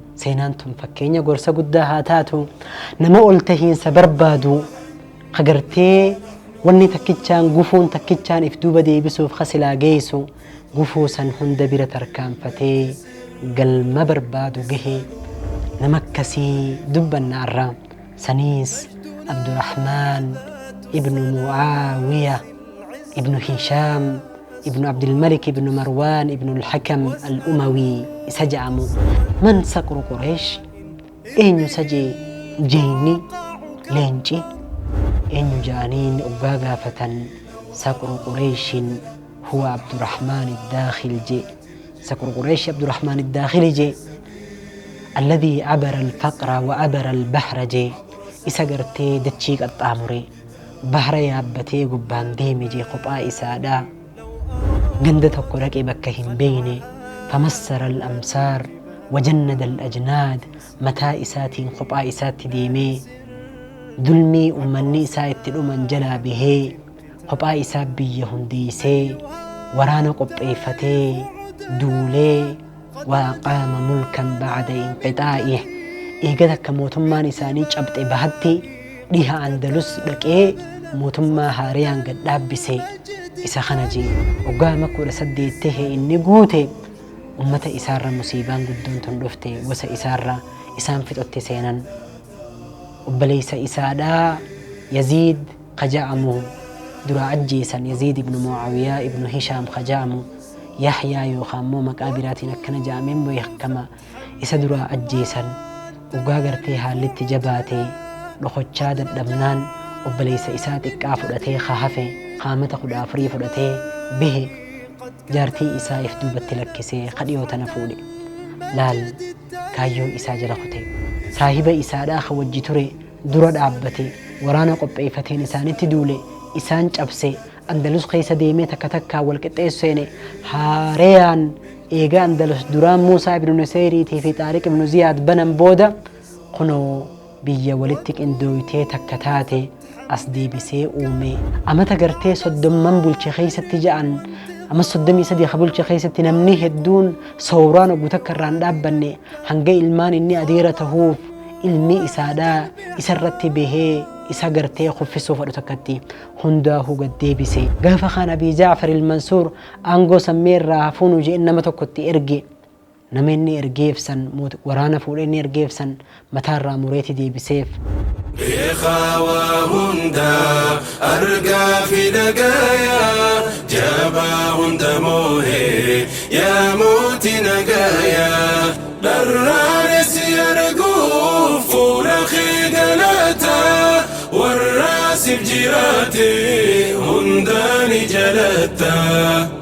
Seenaan tun fakkeenya gorsa guddaa haa taatu. Nama ol tahiinsa barbaadu ka gartee wanni takkichaan gufuun takkichaan if duuba deebisuuf ka silaa geessu gufuu san hunda bira tarkaanfatee galma barbaadu gahe nama akkasii dubbanna arra. Saniis Abdurahmaan ibnu Mu'aawiya ibnu Hishaam ibnu Abdilmalik ibnu Marwaan ibnu Alhakam Al-Umawi isa ja'amu. Man saqru Qureesh eenyu isa jee jeyni leenci eenyu ja'aniin oggaa gaafatan saqru Qureeshin huwa Abdurahmaan Iddaakhil jee. Saqru Qureeshi Abdurahmaan Iddaakhili jee. Alladhii abara alfaqra wa abara albahra jee isa gartee dachii qaxxaamure. Bahra yaabbatee gubbaan deeme jee kophaa isaadha. Ganda tokko dhaqe bakka hin beeyne famassara al-amsaar wajannada al-ajnaad mataa isaatiin kophaa isaatti deemee dulmii ummanni isaa itti dhuman jalaa bahee kophaa isaa biyya hundeeysee waraana qopheeyfatee duulee waaqaama mulkan ba'ada inqixaa'ih eega takka mootummaan isaanii cabxe bahatti dhiha Andalus dhaqee mootummaa haariyaan gad dhaabbise isa kana jee. Waggaa ama 18 tehe inni guute ummata isaarra musiibaan guddoon tun dhufte gosa isaarra isaan fixutti seenan. Obboleessa isaadhaa Yaziid ka ja'amu duraa ajjeesan Yaziid ibnu Mu'aawiyaa ibnu Hishaam ka ja'amu Yahyaa yookaan immoo maqaa biraatiin akkana ja'ameen beekama isa duraa ajjeesan. Dhugaa gartee haalli itti jabaate dhokochaa dadhabnaan obboleessa isaa xiqqaa fudhatee ka hafe kaamata 14 fudhatee bahe jaartii isaa if duubatti lakkisee ka dhiyoo tana fuudhe. Laal kaayyoo isaa jala kute. Saahiba isaadhaa ka wajji ture dura dhaabbate waraana qopheeffateen isaanitti duule isaan cabse Andalus keessa deemee takka takkaan wal qixxeessu seene. Haareyaan eega Andalus duraan Muusaa ibnu Nuseyriitii fi Xaariq ibnu Ziyaad banan booda kunoo biyya walitti qindooytee takka taate as deebisee uume. Amata gartee soddomman bulche keessatti ja'an ama 33 ka bulche keessatti namni hedduun soowraan oggu takka irraa hin dhaabbanne hanga ilmaan inni adeera tahuuf ilmi isaadhaa isarratti bahee isa gartee kuffisuu fadhu takkatti hundaahuu gad deebise. Gaafa kaan Abii Ja'far al-Mansuur aangoo san mee irraa haa fuunu je'een nama tokko itti erge. Nama inni ergeef san waraana fuudhee inni ergeef san mataa irraa mureeti deebiseef. Beekaa waa hundaa argaa fi dhagayaa jabaa hunda moohee yaa mooti nagayaa dharraanis si arguuf fuula kee galataa warraa sif jiraate hundaa ni jalatta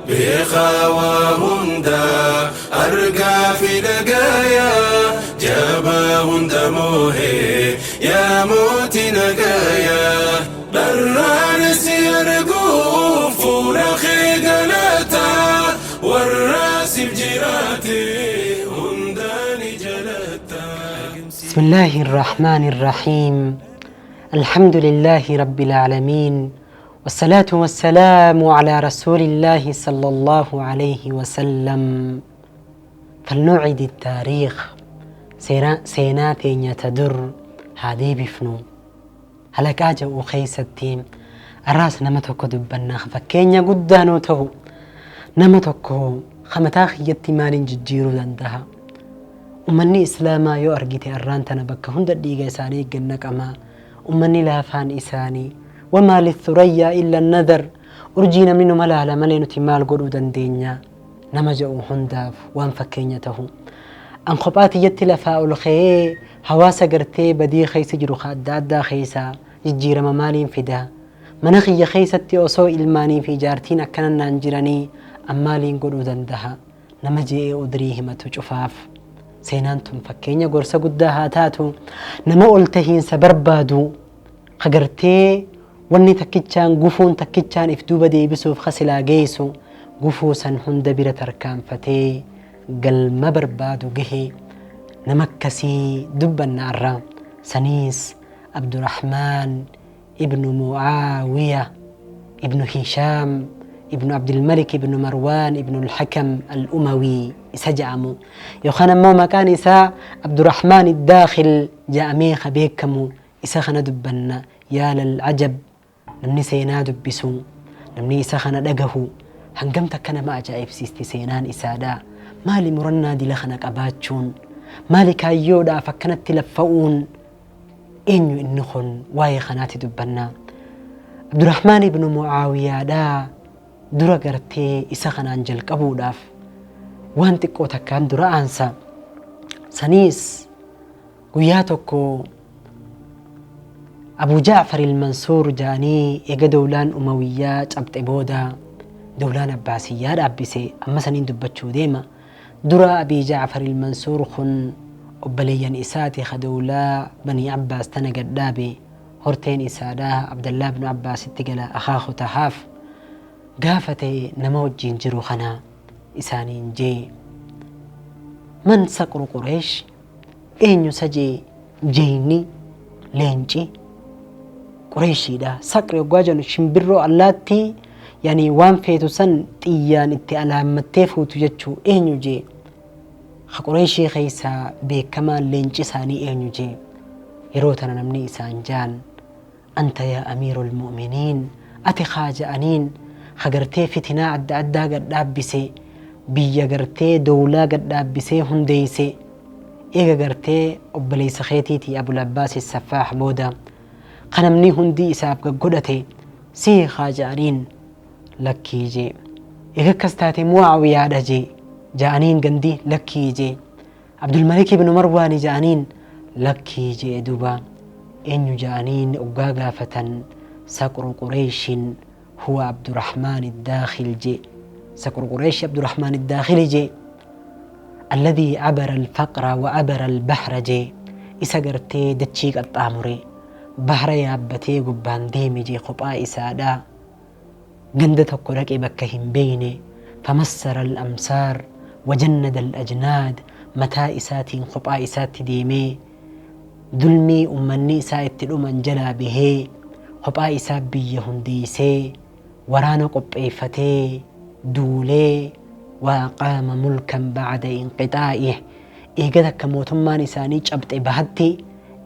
beekaa waa hundaa argaa fi dhagayaa jabaa hunda moohee yaa mooti nagayaa dharraanis si arguuf fuula kee galataa warraa sif jiraate hundaa ni jalatta. بسم الله الرحمن الرحيم الحمد لله رب العالمين والصلاة والسلام على رسول الله صلى الله عليه وسلم. فلنعد التاريخ seenaa teenya ta dur haa deebifnu. Halaqaa ja'u keessatti arraas nama tokko dubbanna fakkeenya guddaa nuu ta'u nama tokko ka mataa kiyyatti maaliin jijjiiruu danda'a. Ummanni Islaamaa yoo argite arraan tana bakka hunda dhiiga isaanii gad naqama. Ummanni laafaan isaanii. Wamaa lithurayyaa illa nadar. Urjii namni numa laala malee nuti maal godhuu dandeenya nama ja'u hundaaf waan fakkeenya tahu. An kophaa tiyyatti lafaa ol ka'ee hawaasa gartee badii keessa jiru ka adda addaa keessaa jijjiirama maaliin fida? Mana kiyya keessatti osoo ilmaanii fi jaartiin akkana naan jiranii an maaliin godhuu dandaha? Nama je'ee udrii himatu cufaaf seenaan tun fakkeenya gorsa guddaa haa taatu. Nama ol tahiinsa barbaadu ka gartee wanni takkichaan gufuun takkichaan if duuba deebisuuf ka silaa geessu gufuu san hunda bira tarkaanfatee galma barbaadu gahe nama akkasii dubbanna arra. Saniis Abdurahmaan ibnu Mu'aawiya ibnu Hishaam ibnu Abdilmalik ibnu Marwaan ibnu Alhakam Al-Umawi. Isa ja'amu yookaan ammoo maqaan isaa Abdurrahmaan Iddaakhil ja'amee ka beekamu isa kana dubbanna. Yaa lal ajab, namni seenaa dubbisu, namni isa kana dhagahu, hangam takka nama ajaa'ibsiisti seenaan isaadha. Maali murannaa dila kana qabaachuun? Maali kaayyoodhaaf akkanatti laffa'uun? Eenyu inni kun? Waa'ee kanaati dubbanna. Abdurrahmaan ibnu Mu'aawiyaadha. Dura gartee isa kanaan jalqabuudhaaf waan xiqqoo takkaan dura aansa. Saniis guyyaa tokko Abu Ja'far al-Mansuur jaanii, eega dowlaan Umawiyyaa cabxe booda dowlaan Abbaasiyyaa dhaabbise, amma saniin dubbachuu deema. Dura Abi Ja'far al-Mansuur kun obboleeyyan isaati ka dowlaa Banii Abbaas tana gad dhaabe. Horteen isaadha Abdallaa ibnu Abbaasitti gala, akaakhu tahaaf. Gaafate nama wajjiin jiru kana, isaaniin jee: "Man saqru Qureesh? Eenyu sa jee jeeyni leenci Qureeshiidha?" Saqri hoggaa jennu shimbirroo, allaattii, yani waan feetu san xiyyaan itti alaammattee fuutu jechuu. Eenyu jee ka Qureeshii keessaa beekamaan leenci isaanii eenyu jee? Yeroo tana namni isaan jaan: "Anta yaa amiirul mu'miniin, ati kaa ja'aniin, ka gartee fitinaa adda addaa gad dhaabbise, biyya gartee dowlaa gad dhaabbisee hundeeyse, eega gartee obboleessa keetiitii Abul Abbaas Saffaax booda ka namni hundi isaaf gaggodhate sii kaa ja'aniin. "Lakkii" jee. "Eega akkas taate Mu'aawiyaadha" jee ja'aniin gandi. "Lakkii" jee. "Abdulmalik ibnu Marwaani" ja'aniin. "Lakkii" jee. Duba eenyu ja'aniin oggaa gaafatan, "Saqru Qureeshin huwa Abdurahmaan Iddaakhil" jee. Saqru Qureeshi Abdurahmaan Iddaakhili jee. "Alladhii abara alfaqra wa abara albahra" jee. Isa gartee dachii qaxxaamure, bahra yaabbatee gubbaan deeme jee, kophaa isaadha. Ganda tokko dhaqe bakka hin beeyne. "Famassara al-amsaar wajannada al-ajnaad", mataa isaatiin kophaa isaatti deemee dulmii ummanni isaa itti dhuman jalaa bahee, kophaa isaa biyya hundeeysee, waraana qopheeffatee duulee, "waaqaama mulkan ba'da inqixaa'ih", eega takka mootummaan isaanii cabxe bahatti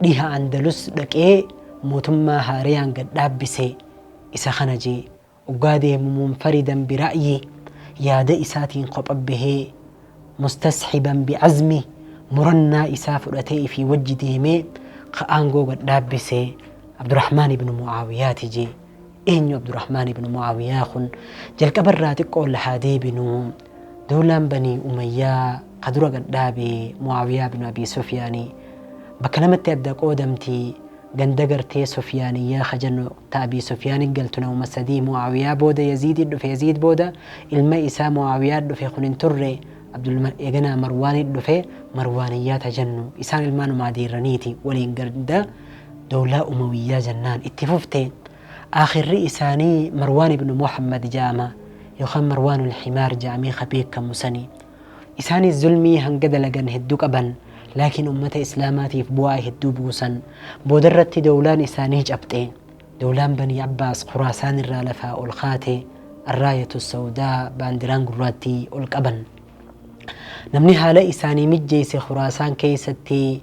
dhiha Andalus dhaqee mootummaa haariyaan gad dhaabbise isa kana jee. Oggaa deemu "munfaridan bira'yi", yaada isaatiin kopha bahee, "mustasxiban bi'azmi", murannaa isaa fudhatee ifii wajji deemee ka aangoo gad dhaabbise Abdurahmaan ibnu Mu'aawiyaati jee. Eenyu Abdurahmaan ibnu Mu'aawiyaa kun? Jalqabarraa xiqqoo lahaa deebinu. Dowlaan Banii Umayyaa ka dura gad dhaabe Mu'aawiyaa ibnu Abii Sufyaani. Bakka lamatti adda qoodamti. Ganda gartee Sufyaaniyyaa ka jennu ta Abii Sufyaani galtu namuma sadii. Mu'aawiyaa booda Yaziidi dhufe, Yaziid booda ilma isaa Mu'aawiyaa dhufe, kun hin turre. Eeganaa Marwaani dhufe, Marwaaniyyaa ta jennu. Isaan ilmaanumaa deerraniiti, waliin ganda dowlaa Umawiyyaa jennaan. Itti fufte. Aakhirri isaanii Marwaan ibnu Muhammad ja'ama, yookaan Marwaanul Himaar ja'amee ka beekamu sani. Isaanis zulmii hanga dalagan hedduu qaban, laakiin ummata Islaamaatiif bu'aa hedduu buusan. Boodarratti dowlaan isaanii cabxe. Dowlaan Banii Abbaas Khuraasaan irraa lafaa ol kaate, arraayatu sawdaa, baandiraan gurraattii ol qaban. Namni haala isaanii mijjeeyse Khuraasaan keessatti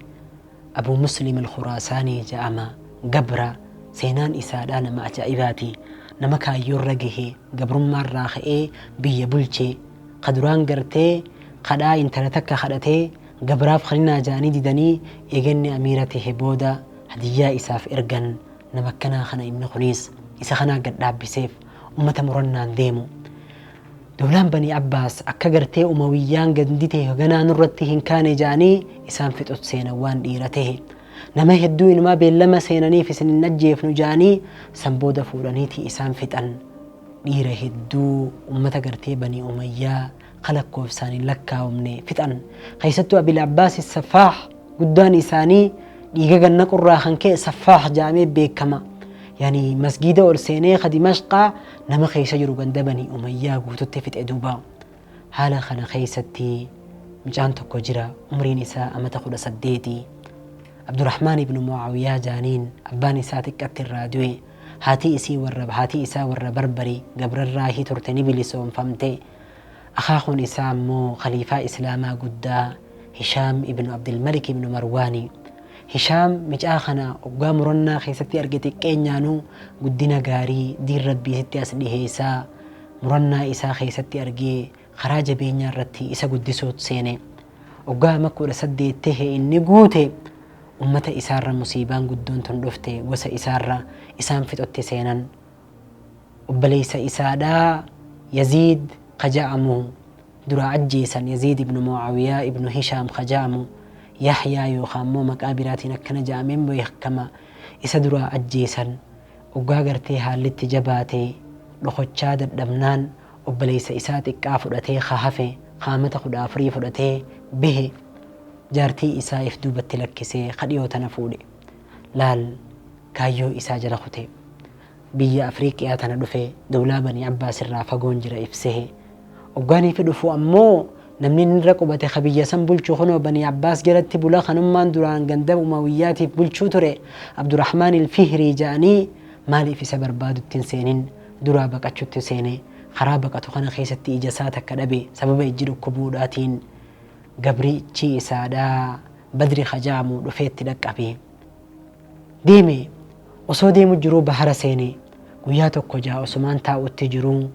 Abu Muslim al-Khuraasaanii ja'ama. Gabra. Seenaan isaadhaa nama ajaa'ibaati. Nama kaayyoorra gahe, gabrummaarraa ka'ee biyya bulche, ka duraan gartee kadhaa intala takka kadhatee gabraaf kaninaa ja'anii didanii, eeganni amiira tahe booda hadiyyaa isaaf ergan. Nama akkanaa kana inni kunis isa kanaa gad dhaabbiseef ummata murannaan deemu. Dowlaan Banii Abbaas akka gartee Umawiyyaan gandi tahe ganaa nurratti hin kaane ja'anii isaan fixut seenan. Waan dhiira tahe nama hedduu inumaa beellama seenaniif, isin hin ajjeefnu ja'anii, san booda fuudhaniiti isaan fixan. Dhiira hedduu ummata gartee Banii Umayyaa ka lakkoofsaan hin lakkaawamne fixan. Keessattuu Abil Abbaas Saffaax guddaan isaanii dhiiga ganna qurraa kan ka'e Saffaax ja'amee beekama. Yani masgiida ol seenee ka Dimashqaa nama keessa jiru ganda Banii Umayyaa guututti fixe. Duuba haala kana keessatti mucaan tokko jira, umriin isaa amata 18. Abdurrahmaan ibnu Mu'aawiyaa jaaniin. Abbaan isaa xiqqatti irraa du'e. Haati isii warra haati isaa warra Barbari, gabrarraahii turte, ni bilisoomfamte. Akaakuun isaa ammoo khaliifaa Islaamaa guddaa Hishaam ibnu Abdilmalik ibnu Marwaani. Hishaam micaa kana oggaa murannaa keessatti arge xiqqeenyaanuu guddina gaarii diin Rabbiititti as dhiheeysaa murannaa isaa keessatti argee karaa jabeenyaa irratti isa guddisuut seene. Oggaa ama 18 tehe inni guute ummata isaarra musiibaan guddoon tun dhufte gosa isaarra isaan fixutti seenan. Obboleeysa isaadhaa Yaziid ka ja'amu duraa ajjeesan, Yaziid ibnu Mu'aawiyaa ibnu Hishaam ka ja'amu, Yahyaa yookaa ammoo maqaa biraatiin akkana ja'ameen beekkama, isa duraa ajjeesan. Oggaa gartee haalli itti jabaate dhokochaa dadhabnaan obboleeysa isaa xiqqaa fudhatee ka hafe ka amata 14 fudhatee behe, jaartii isaa if duubatti lakkisee ka dhiyoo tana fuudhe. Laal kaayyoo isaa jala kute. Biyya Afriiqiyaa tana dhufe dowlaa Banii Abbaas irraa fagoon jira if sehe. Oggaa niifi dhufu ammoo namni inni irra qubate ka biyya san bulchu kunoo Banii Abbaas jalatti bula kanummaan duraan ganda Umawiyyaatiif bulchuu ture Abdurahmaan Ilfihrii ja'anii maaliif isa barbaadutti hin seenin duraa baqachutti seene. Karaa baqatu kana keessatti ija isaa takka dhabe sababa ijji dhukkubuudhaatiin gabrichi isaadhaa Badri ka ja'amu dhufee itti dhaqqabe. Deeme. Osoo deemu jiruu bahara seene. Guyyaa tokko ja'a osumaan taa'utti jiruu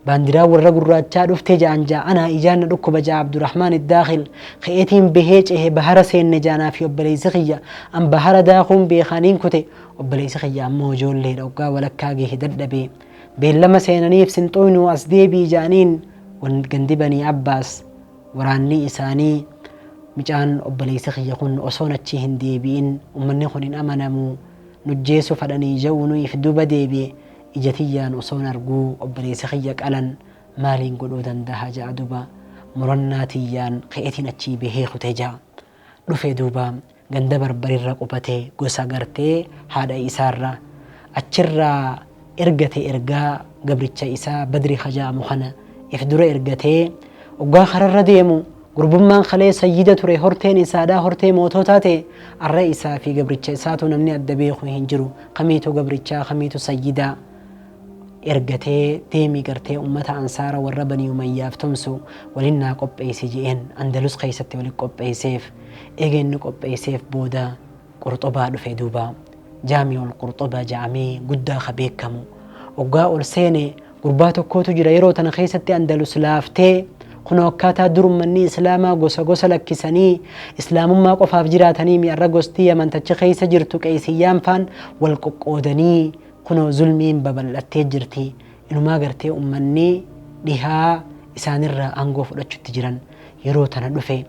baandiraan warra gurraachaa dhufte ja'an ja'a anaa ijaan na dhukkuba ja'a Abdurahmaan Iddaakhil ka'eetiin bahee cehe bahara seenne ja'a anaa fi obboleessi kiyya an bahara daakuun beekaa niin kute obboleessi kiyya ammoo ijoolleedha oggaa walakkaa gahe dadhabe beellama seenaniif sin xuynu as deebi'i ja'aniin gandi Banii Abbaas waraanni isaanii micaan obboleessi kiyya kun osoon achii hin deebi'in ummanni kun hin amanamu nujjeesu fadhanii ja'uu nu if duuba deebi'e ija tiyyaan osoon arguu obboleessa kiyya qalan maaliin godhuu dandaha ja'a duba murannaa tiyyaan ka'eetiin achii bahee kute ja'a dhufe duuba ganda barbarirra qubate gosa gartee haadha isaarra achirraa ergate ergaa gabricha isaa Badri ka ja'amu kana if dura ergatee oggaa kararra deemu gurbummaan kalee sayyida ture horteen isaadhaa hortee moototaa ta'e arra isaa fi gabricha isaatu namni adda beeku hin jiru kamiitu gabrichaa kamiitu sayyidaa ergatee deemi gartee ummata ansaara warra Banii Umayyaaf tumsu walin naa qopheeysi je'een Andalus keeysatti wali qopheeyseef eega inni qopheeyseef booda Qurxubaa dhufe duuba Jaami'ul Qurxuba ja'amee guddaa ka beekkamu oggaa ol seene gurbaa tokkootu jira yeroo tana keessatti Andalus laaftee kunoo akkaataa dur ummanni Islaamaa gosa gosa lakkisanii Islaamummaa qofaaf jiraatanii mi arra gosti Yaman tachi keessa jirtu Qeeysiyyaan faan wal qoqqoodanii kunoo zulmiin babal'attee jirti inumaa gartee ummanni dhihaa isaanirraa aangoo fudhachutti jiran yeroo tana dhufe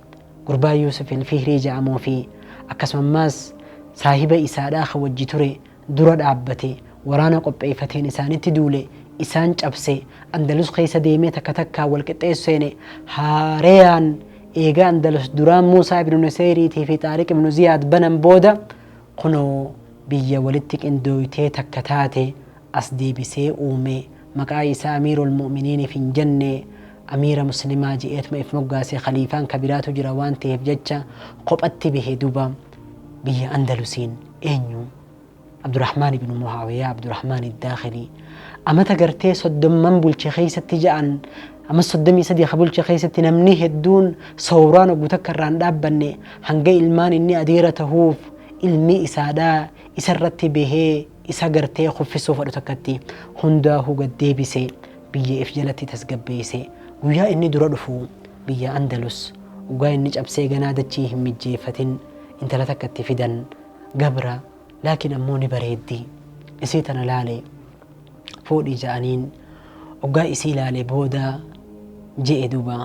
gurbaa Yuusuf Ilfihrii ja'amuu fi akkasuma ammaas saahiba isaadhaa ka wajji ture dura dhaabbate waraana qopheeyfateen isaanitti duule isaan cabse Andalus keessa deemee takka takkaan wal qixxeessu seene haareyaan eega Andalus duraan Muusaa ibnu Nuseyriitii fi Xaariq ibnu Ziyaad banan booda kunoo biyya walitti qindooytee takka taate as deebisee uume maqaa isaa Amiirul Mu'miniin if hin jenne Amiira Muslimaa je'eetuma if moggaase khaliifaan ka biraatu jira waan taheef jecha kophatti bahe duba biyya Andalusiin eenyu Abdurahmaan ibnu Mu'aawiyaa Abdurahmaan Iddaakhilii amata gartee soddomman bulche keessatti ja'an ama 33 ka bulche keessatti namni hedduun sawraan oggu takka irraa hin dhaabbanne hanga ilmaan inni adeera tahuuf ilmi isaadhaa isa irratti bahee isa gartee kuffisuu fadhu takkatti hundaahuu gad deebise biyya if jalatti tasgabbeeyse guyyaa inni dura dhufu biyya Andalus oggaa inni cabsee ganaa dachii hin mijjeeffatin intala takka itti fidan gabra laakiin ammoo ni bareeddi isii tana laale fuudhi ja'aniin oggaa isii laale booda je'e duuba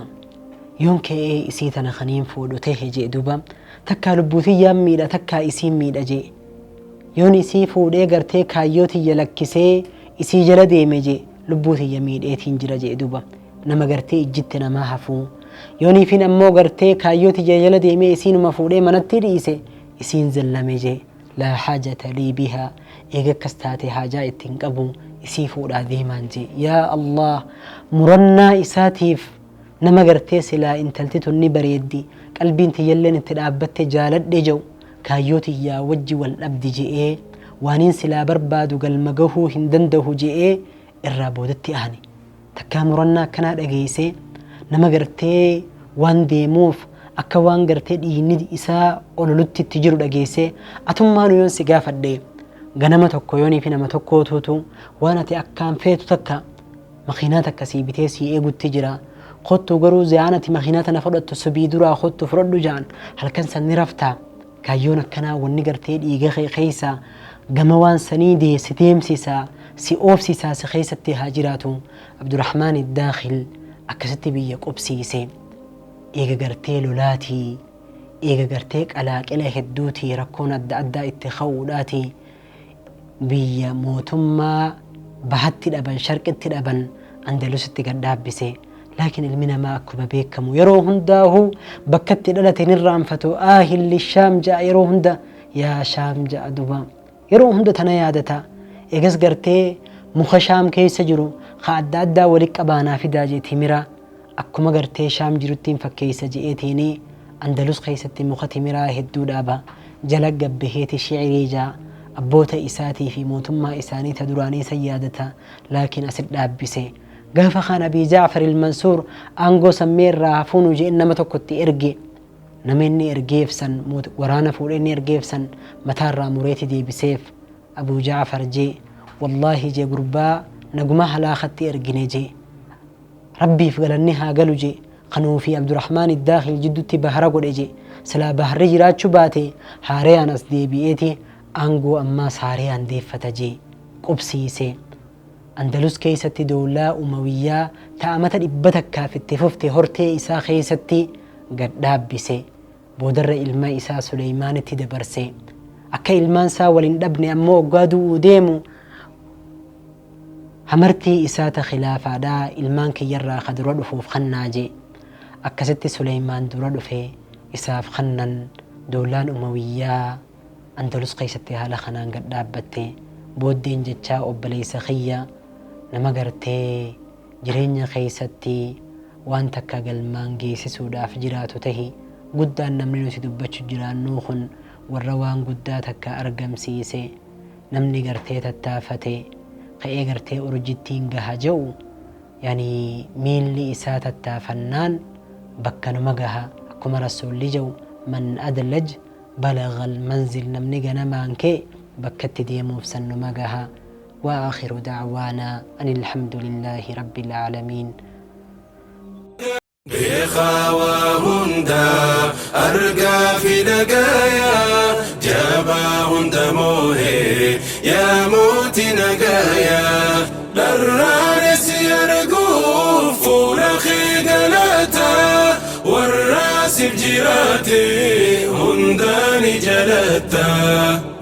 yoon ka'ee isii tana kaniin fuudhu tehe je'e duuba takkaa lubbuu tiyyaan miidha takkaa isiin miidha je'e yoon isii fuudhee gartee kaayyoo tiyya lakkisee isii jala deeme je'e lubbuu tiyya miidheetiin jira je'e duuba nama gartee ijjitti namaa hafuu yooniifin ammoo gartee kaayyoo tiyya jala deemee isiinuma fuudhee manatti dhiise isiin zallame je'e laa haajata lii bihaa eega akkas taate haajaa itti hin qabu isii fuudhaa deemaan jee yaa Allah murannaa isaatiif nama gartee silaa intalti tun ni bareeddi qalbiin tiyyalleen itti dhaabbatte jaaladhe je'u kaayyoo tiyyaa wajji wal dhabdi je'ee waaniin silaa barbaadu galma gahuu hin dandahu je'ee irraa boodatti aane takkaa murannaa akkanaa dhageeysee Nama gartee waan deemuuf akka waan gartee dhiigni isaa ololutti itti jiru dhageessee, atummaanu yoon si gaafadhe, ganama tokko yoonii fi nama tokkootuutu waan ati akkaan feetu takka, makiinaa takka sii bitee sii eegutti jira, kottu garuu za'aan ati makiinaa tana fudhattu subii duraa kottu fudhadhu ja'an, halkan san ni raftaa? Kaayyoon akkanaa wanni gartee dhiiga kee keessa gama waan sanii dee si deemsisaa, si oofsisaa si keessatti haa jiraatu. Abdurahmaan Daakhil akkasitti biyya qubsiise. Eega gartee lolaatii, eega gartee qalaaqila hedduutii, rakkoon adda addaa itti ka'uudhaatii, biyya mootummaa bahatti dhaban, sharqitti dhaban, Andalusitti gad dhaabbise. Laakiin ilmi namaa akkuma beekamu yeroo hundaahuu bakka itti dhalate hin irraanfatu. Aahilli Shaam ja'a yeroo hunda, yaa Shaam ja'a duba. Yeroo hunda tana yaadata. Eegas gartee muka Shaam keessa jiru ka adda addaa wali qabaa naa fidaa jee timira. Akkuma gartee Shaam jiruttiin fakkeessa je'eetiini Andalus keessatti muka timiraa hedduu dhaaba. Jala gad baheeti shi'rii ja'a. Abboota isaatii fi mootummaa isaanii ta duraanii san yaadata. Laakiin asit dhaabbise. Gaafa kaan Abii Ja'far al-Mansuur aangoo san mee irraa haa fuunu je'een nama tokko itti erge. Nama inni ergeef san, waraana fuudhee inni ergeef san mataa irraa mureeti deebiseef. Abuu Ja'far jee, Wallaahi jee gurbaa naguma halaakatti ergine jee. Rabbiif galanni haa galu jee, ka nuu fi Abdurahmaan Daakhil jiddutti bahara godhe jee. Silaa baharri jiraachu baate haareyaan as deebi'eeti aangoo ammaas haareyaan deeffata jee qubsiise. Andalus keessatti dowlaa Umawiyyaa ta amata 100f itti fufte hortee isaa keessatti gad dhaabbise. Boodarra ilma isaa Suleymaanitti dabarse. Akka ilmaan isaa wal hin dhabne ammoo oggaa du'uu deemu hamartii isaa ta khilaafaadhaa ilmaan kiyyarraa ka dura dhufuuf khannaa je'e. Akkasitti Suleymaan dura dhufe isaaf khannan. Dowlaan Umawiyyaa Andalus keessatti haala kanaan gad dhaabbatte. Booddeen jechaa obboleessa kiyya, nama gartee jireenya keessatti waan takka galmaan geessisuudhaaf jiraatu tahi. Guddaan namni nuti dubbachu jiraannuu kun warra waan guddaa takka argamsiise. Namni gartee tattaafate ka'ee gartee urjittiin gaha je'u, yani miilli isaa tattaafannaan bakka numa gaha. Akkuma Rassuulli je'u, man adlaj balagal manzil, namni ganamaan ka'e bakka itti deemuuf san numa gaha. Wa aakhiru da'waanaa anil hamdulillaahi rabbil aalamiin. Beekaa waa hundaa, argaa fi dhagayaa, jabaa hunda moohee, yaa mooti nagayaa. Dharraanis si arguuf fuula kee galataa, warraa sif jiraate hundaa ni jalatta.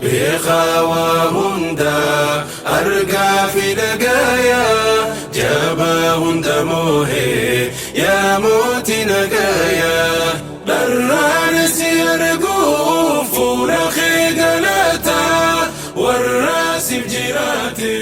Beekaa waa hundaa, argaa fi dhagayaa, jabaa hunda moohee, yaa mooti nagayaa. Dharraanis si arguuf fuula kee galataa, warraa sif jiraate.